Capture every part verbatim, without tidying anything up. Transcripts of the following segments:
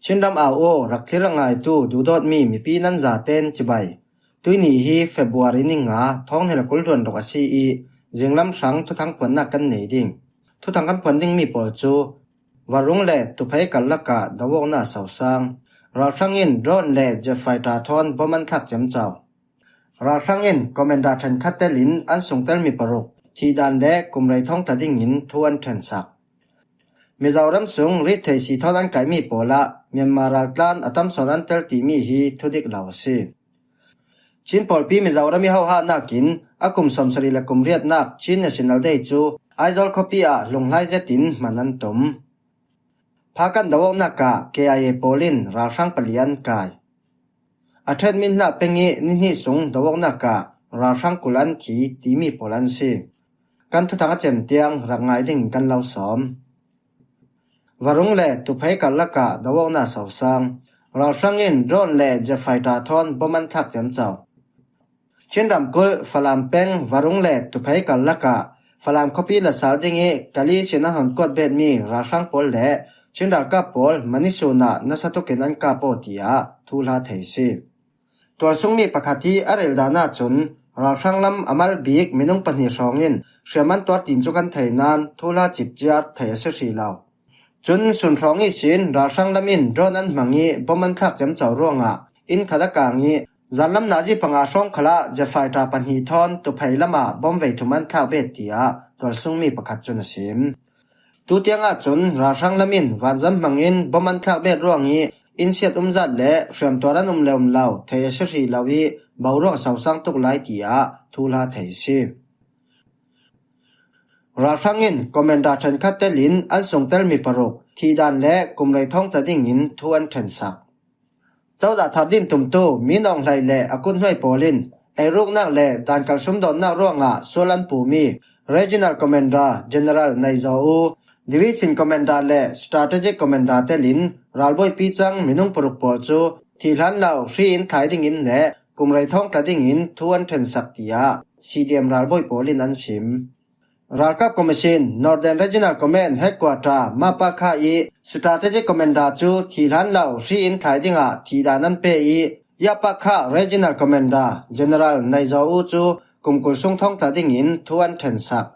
Chin ram au aw, rak thlir a ngaitu duhdawtmi mipi nan zaten chibai. Tuini hi February ni nga, thawng hnih le kul hluan ruk a si i, zinglam hrang thuthang phuannak kan nei ding. Thuthang kan phuan dingmi pawl cu, Varung le Tuphei karlak ah do awknak sosang. Ralhrang in drone le jet fighter thawn bom an thlak ciamco. Ralhrang in commander ṭhenkhat telin an sungtelmi paruk thihdan le kum rei thawngtla dingin thu an ṭhensak. Mizoram sung rit thei si thawn an kaihmi pawl ah Myanmar raltlan a tam sawn an tel timi hi thudik lo a si. Chin pawlpi Mizoram i hohahnak in a kum sawmsarih le kum riatnak Chin National Day cu Aizawl khuapi ah hlunghlai zetin hman an tum. Phakan do awknak ah K I A pawl in ralhrang pali an kai. A ṭhen min hlah peng i ni hnih sung do awknak ah ralhrang kul an thi timi pawl an si. Kan thuthang a cem tiang rak ngai dingin kan lo sawm. Varung le Tuphei karlak ah do awknak sosang. Ralhrang in drone le jet fighter thawn bom an thlak ciamco. Chin ramkulh Falam peng Varung le Tuphei karlak ah Falam khuapi la sal ding i kali sin an hon kuat betmi ralhrang pawl le Chin ralkap pawl mani sun ah nasa tukin an kap aw tiah thuhla thei si. Tualsungmi pakhat i a rel dan ahcun ralhrang lam a mal bik minung pahnih hrawng in hriam an tuar tin cu kan thei nain thuhla cipciar thei a si hrih lo. Cun sun hrawng ihsin ralhrang lam in drone an hmang i bom an thlak ciamco ruangah inn khat a kang i, zanlam nazi panga hrawng khalah jet fighter pahnih thawn Tuphei lamah bom vei thum an thlak bet tiah tualsungmi pakhat cun a sim. Tutiang ahcun ralhrang lam in vanzam hmangin bom an thlak bet ruang i, inn siat umzat le hriamtuar an um le um lo thei a si hrih lo i, boruak sosang tuk lai tiah thuhla thei a si. Ralhrang in commander ṭhenkhat telin an sungtelmi paruk thihdan le kum rei thawngtla dingin thu an ṭhensak. Cozah thar din tumtu Min Aung Hlaing le a kuthnuai pawl in eiruknak le dankal sumdawnnak ruangah sual an pumi Regional Commander General Nai Zaw U, Division Commander le Strategic Commander telin ralbawipi cang minung paruk pawl cu thih hlan lo hri in thlai dingin le kum rei thawngtla dingin thu an ṭhensak tiah C D M ralbawi pawl in an sim. Ralkap Commission, Northern Regional Command Headquarter, Mapakha i Strategic Commander cu thih hlan lo hri in thlai dingah thihdan an pe i, Yapakha Regional Commander General Nai Zaw U cu kum kul sung thawngtla dingin thu an ṭhensak.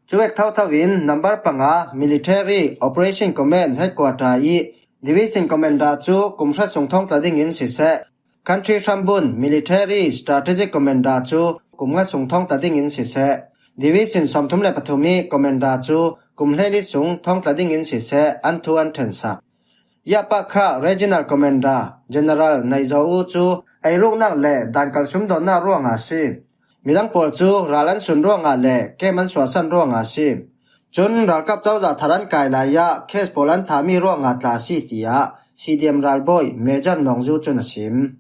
Cuvek thotho in number panga Military Operation Command Headquarter i Division Commander cu kum hra sung thawngtla dingin siseh, Country Hrambun Military Strategic Commander cu kum nga sung thawngtla dingin siseh, Division sawmthum le pathum i Commander cu kum hleili sung thawngtla dingin siseh an thu an ṭhensak. Yapakha Regional Commander General Nai Zaw U cu eiruknak le dankal sumdawnnak ruangah a si. Midang pawl cu ral an sun ruangah le kem an suahsan ruangah a si. Cun ralkap cozah thar an kai lai ah case pawl an thahmi ruangah tla a si, tiah C D M ralbawi Major Nawng Zu cun a sim.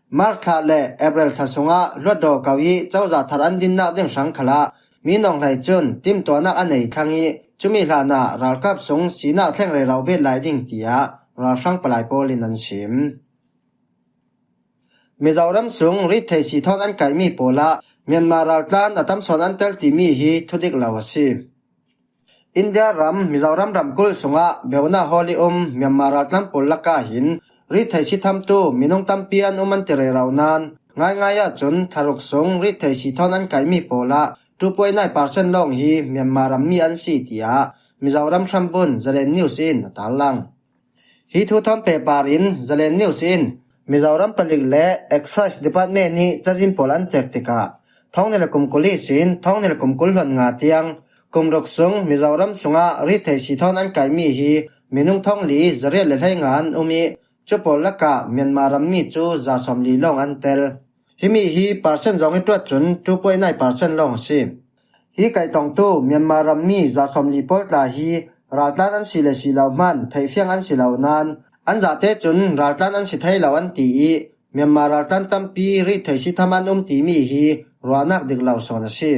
March thla le April thla sungah hluttaw ko i cozah thar an dinnak ding hrang khalah Min Aung Hlaing cun timtuahnak a nei thlang i, cumi hlanah ralkap sung sinak thleng rero bet lai ding, tiah ralhrang palai pawl in an sim. Mizoram sung rit thei si thawn an kaihmi pawl ah Myanmar raltlan a tam sawn an tel timi hi thudik lo a si. India ram Mizoram ramkulh sungah beuna hawl i um Myanmar raltlan pawl lakah hin rit thei si thamtu minung tampi an um an ti rero nain ngaingai ahcun thla ruk sung rit thei si thawn an kaihmi pawl ah two point nine percent lawng hi Myanmar rammi an si, tiah Mizoram hrambun Zalen News in a tarlang. Hi thu thawn pehpar in Zalen News in Mizoram palik le Excise Department nih cazin pawl an cek tikah thawng hnih le kum kul ihsin thawng hnih le kum kul hluan nga tiang kum ruk sung Mizoram sungah rit thei si thawn an kaihmi hi minung thawng li zariat le hlei nga an um i, cu pawl lakah Myanmar rammi cu za sawmli lawng an tel. Himi hi percent zong i tuat cun two point nine percent lawng a si. Hi kaitongtu Myanmar rammi za sawmli pawl tla hi raltlan an si le si lo hman theihfiang an si lo nain an zate cun raltlan an si thei lo an ti i, Myanmar raltlan tampi rit thei si tham an um timi hi ruahnak dik lo sawn a si.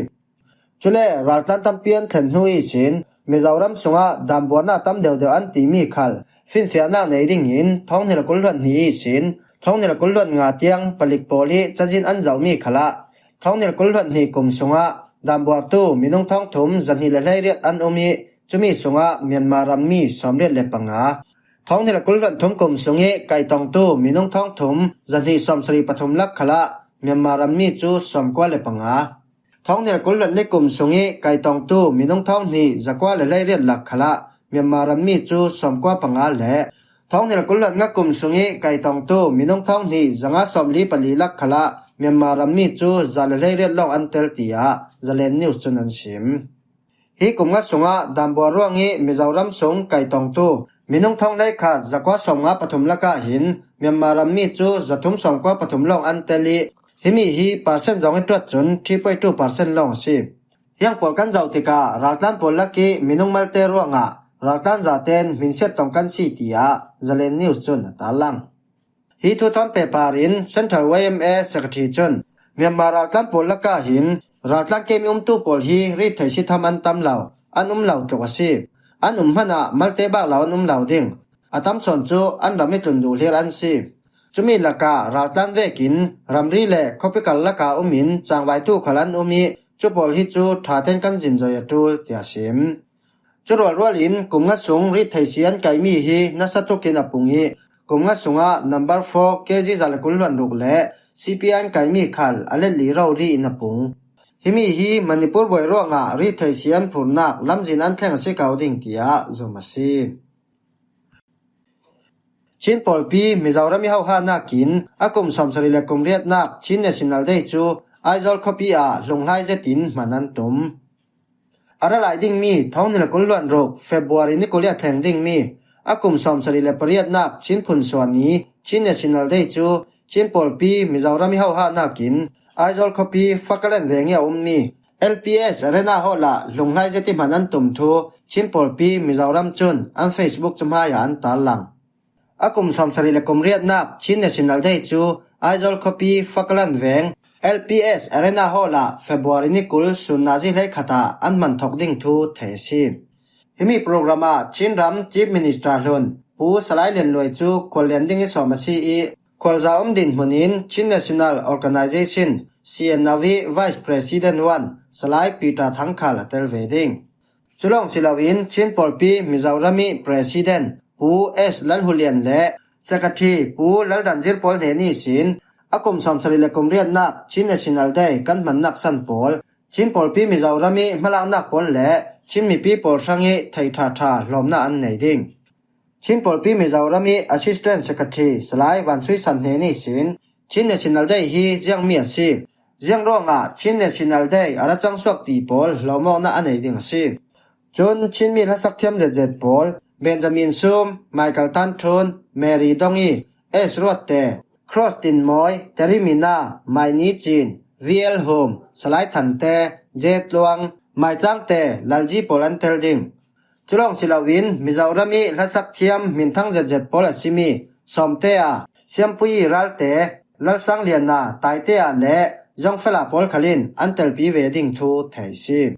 Cule raltlan tampi an thlen hnu ihsin Mizoram sungah danbuarnak tam deuhdeuh an timi khal finfiahnak nei dingin thawng hnih le kul hluan hnih ihsin thawng hnih le kul hluan nga tiang palik pawl i cazin an zohmi khalah thawng hnih le kul hluan hnih kum sungah danbuartu minung thawng thum zahnih le hleiriat an um i, cumi sungah Myanmar rammi sawmriat le panga, Thawng hnih le kul hluan thum kum sung i kaitawngtu minung thawng thum zahnih sawmsarih pathum lak khalah Myanmar rammi cu sawmkua le panga. Thawng hnih le kul hluan li kum sung i kaitawngtu minung thawng hnih zakua le hleiriat lak khalah Myanmar rammi cu sawmkua panga le thawng hnih le kul hluan nga kum sung i kaitawngtu minung thawng hnih zanga sawmli pali lak khalah Myanmar rammi cu za le hleiriat lawng an tel, tiah Zalen News cun an sim. Hi kum nga sungah Dambua ruang i Mizoram sung kaitawngtu minung thawng hleikhat zakua sawmnga pathum lakah hin Myanmar rammi cu zathum sawmkua pathum lawng an tel i, himi hi percent zong i ṭuat cun three point two percent lawng a si. Hiang pawl kan zoh tikah raltlan pawl lak i minung malte ruangah raltlan zaten hminsiat tong kan si, tiah Zalen News cun a tarlang. Hi thu thawn pehpar in Central Y M A Secretary cun Myanmar raltlan pawl lakah hin raltlan kem i umtu pawl hi rit thei si tham an tam lo, an um lo tluk a si. An um hmanah malte bak lo an um lo ding. A tam sawn cu an ram i tlun duh hlir an si. Cumi lakah raltlan vekin ramri le khuapi kar lakah um in cangvaitu khal an um i cu pawl hi cu ṭha tein kan zin zoi a ṭul, tiah sim. Cu rualrual in kum nga sung rit thei si an kaihmi hi nasa tukin a pung i, kum nga sungah number four K G za le kul hluan ruk le C P I an kaihmi khal a let li rori in a pung. Himi hi Manipur buai ruangah rit thei si an phurnak lamzin an thleng a si ko ding, tiah zum a si. Chin pawlpi Mizoram i hohahnak in a kum sawmsarih le kum riatnak Chin National Day cu Aizawl khuapi ah hlunghlai zetin hman an tum. A ra lai dingmi thawng hnih le kul hluan ruk February ni kul i a thleng dingmi a kum sawmsarih le pariatnak Chin phunsuah ni Chin National Day cu Chin pawlpi Mizoram i hohahnak in Aizawl khuapi Fakalan veng i a ummi L P S Arena Hall ah hlunghlai zet i hman an tum thu Chin pawlpi Mizoram cun an Facebook cahmai ah an tarlang. A kum sawmsarih le kum riatnak Chin National Day cu Aizawl khuapi Fakalan veng L P S Arena Hall ah February ni kul sun nazi hleikhat ah an hman thawk ding thu thei a si. Himi program ah Chin ram Chief Minister hlun Pu Salai Lian Luai cu khuallian ding i sawm a si i, khualza um dinhmun in Chin National Organization, C N O, i Vice President one Salai Peter Thang khal a tel ve ding. Cu lawng si loin Chin pawlpi Mizoram i President Pu S Lalhulian le Secretary Pu Laldanzir pawl hnen ihsin a kum sawmsarih le kum riatnak Chin National Day kan hmannak san pawl, Chin pawlpi Mizoram i hmalaknak pawl le Chin mipi pawl hrang i thei ṭhaṭha hlawmnak an nei ding. Chin pawlpi Mizoram i Assistant Secretary Salai Van Sui San hnen ihsin Chin National Day hi ziangmi a si, ziang ruangah Chin National Day a ra cangsuak ti pawl hlawmawknak a nei ding a si. Cun Chinmi hlasak thiam zetzet pawl Benjamin Sum, Michael Tan Ṭhun, Mary Dong i, S Ruatte, Cross Tin Mawi, Terry Mina, Mai Ni Cin, V L Hum, Salai Thante, J Tluang, Mai Cangte, Lalji pawl an tel ding. Cu lawng si loin Mizoram i hlasak thiam hminthang zetzet pawl a simi Sawmte a, Siampui i Ralte, Lalsang Liana, Taite a le Zongfela pawl khal in an telpi ve ding thu thei si.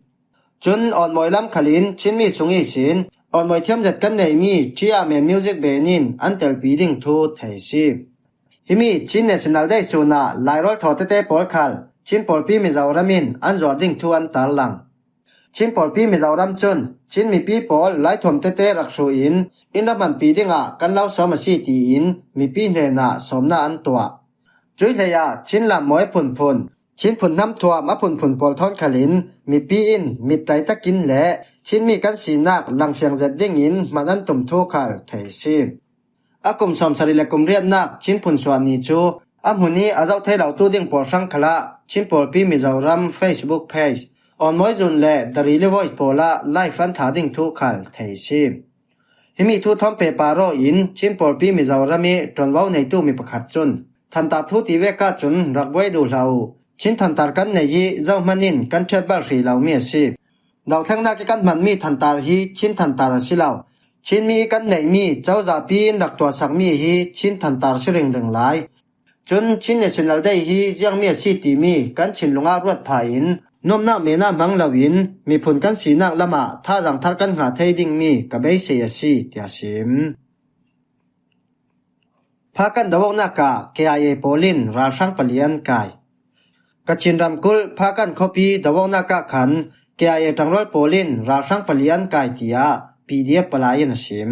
Cun Awnmawi lam khal in Chinmi sung ihsin Awnmawi thiam zet kan neimi Ṭhi Amen Music Band in an telpi ding thu thei si. Himi Chin National Day sun ah lairawl thaw tete pawl khal Chin pawlpi Mizoram in an zuar ding thu an tarlang. Chin pawlpi Mizoram cun Chin mipi pawl laithuam tete rak hruh in in ra hmanpi dingah kan lo sawm a si tiin mipi hnenah sawmnak an tuah. Cuih hleiah Chin lam mawi phunphun, Chin phunhnam thuam a phunphun pawl thawn khal in mipi in mit tlai takin le Chinmi kan sinak langfiang zet dingin hman an tum thu khal thei si. A kum sawmsarih le kum riatnak Chin phunsuah ni cu a hmun i a zoh thei lotu ding pawl hrang khalah Chin pawlpi Mizoram Facebook page, Awnmawi Zun le The Daily Voice pawl ah live an thah ding thu khal thei si. Himi thu thawn pehpar aw in Chin pawlpi Mizoram i ṭuanvo neitu mi pakhat cun thantar thu ti vek ahcun rak buai duh hlah uh. Chin thantar kan nei i zohman in kan ṭhiatbal hrih lomi a si. Dothlennak i kan hmanmi thantar hi Chin thantar a si lo. Chinmi i kan neihmi cozahpi in rak tuahsakmi hi Chin thantar si ringring lai. Cun Chin National Day hi ziangmi a si timi kan thinlung ah ruat phah in nuamnak men ah hmang loin miphun kan sinak lamah thazaang thar kan hngah thei dingmi ka beisei a si, tiah a sim. Phakan do-awknak ah K I A pawl in ralhrang pali an kai. Kachin ramkulh Phakan khuapi do-awknak ah khan K I A ṭangrual pawl in ralhrang pali an kai, tiah P D F palai in a sim.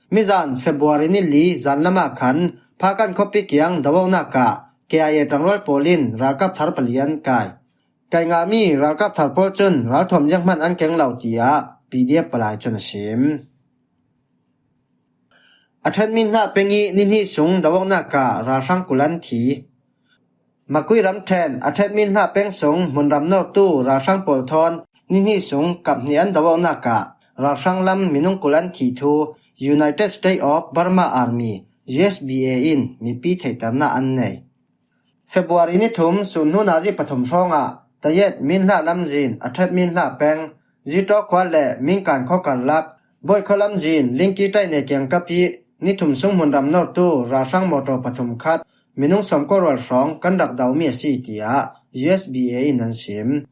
Mizan February ni li zan lama khan Phakan khuapi kiang dovongnakah K I A ṭangrual pawl in ralkap thar pali an kai. Kai ngahmi ralkap thar pawl cun ralthuam zianghman an keng lo, tiah P D F palai cun a sim. A ṭhen Minhla peng i ni hnih sung dovongnakah ralhrang kul an thi. Makui ramṭhen a ṭhen Minhla peng sung hmunram nawrtu ralhrang pawl thawn ni hnih sung kap hnih an dovongnakah ralhrang lam minung kul an thih thu United States of Burma Army, U S B A in mipi theihternak an nei. February ni thum sun hnu nazi pathum hrawngah Tayet Minhla lamzin a ṭhet Minhla peng, Zito khua le Minkan khua karlak, Bawi khua lamzin Lingki ṭaine kiangkap i ni thum sung hmunram nawrtu ralhrang mawṭaw pathum khat minung sawmkua rual hrawng kan rak domi a si, tiah U S B A in an sim.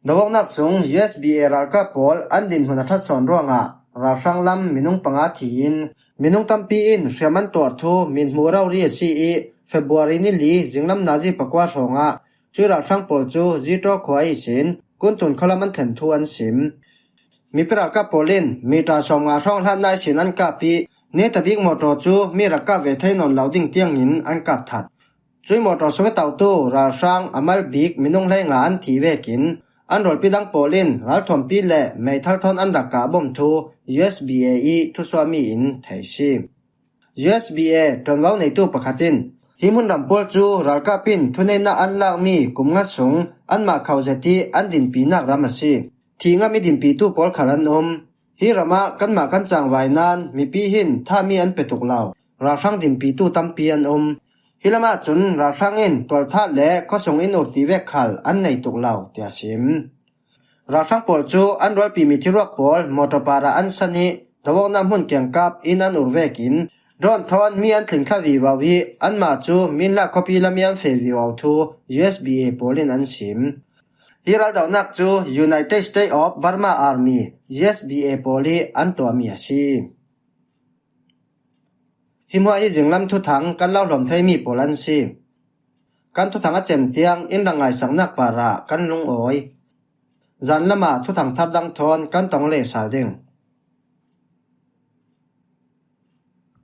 Dovongnakah sung U S B A ralkap pawl an dinhmun a ṭhat sawn ruangah ralhrang lam minung panga thi in minung tampi in hriam an tuar thu mithmuh rori a si i February ni li zinglam nazi pakua hrawngah cui ralhrang pawl cu Zito khua ihsin Kuntun khualam an thlen thu an sim. Mipi ralkap pawl in mita sawmnga hrawng hlatna ihsin an kap i netabik mawṭaw cu mi rak kap ve thei nawn lo ding tiangin an kap that. Cui mawṭaw sung i totu ralhrang a mal bik minung hleinga an thih vekin an rualpi dang pawl in ralthuampi le meithal thawn an rak kah bawm thu U S B A i thusuahmi in thei si. U S B A ṭuanvo neitu pakhat in hi hmunram pawl cu ralkap in thuneihnak an lakmi kum nga sung anmah kho zet i an dinpinak ram a si. Thih ngam i dinpitu pawl khal an um. Hi ramah kanmah kan cangvai nain mipi hin thahmi an pe tuk lo. Ralhrang dinpitu tampi an um. Hi lamah cun ralhrang in tualthah le khuasung in ur ti vek khal an nei tuk lo, tiah sim. Ralhrang pawl cu an rualpi mithiruak pawl mawṭaw parah an san i dovongnakah hmun kiangkap in an ur vekin drone thawn mi an tling thla vivo i anmah cu Minhla khuapi lam i an feh vivo thu U S B A pawl in an sim. Hi raldohnak cu United States of Burma Army, U S B A pawl i an tuahmi a si. Hi hmuah hi zinglam thuthang kan lo hlawm theimi pawl an si. Kan thuthang a cem tiang in rak ngaisaknak parah kan lungawi. Zan lamah thuthang thar dang thawn kan tong leh sal ding.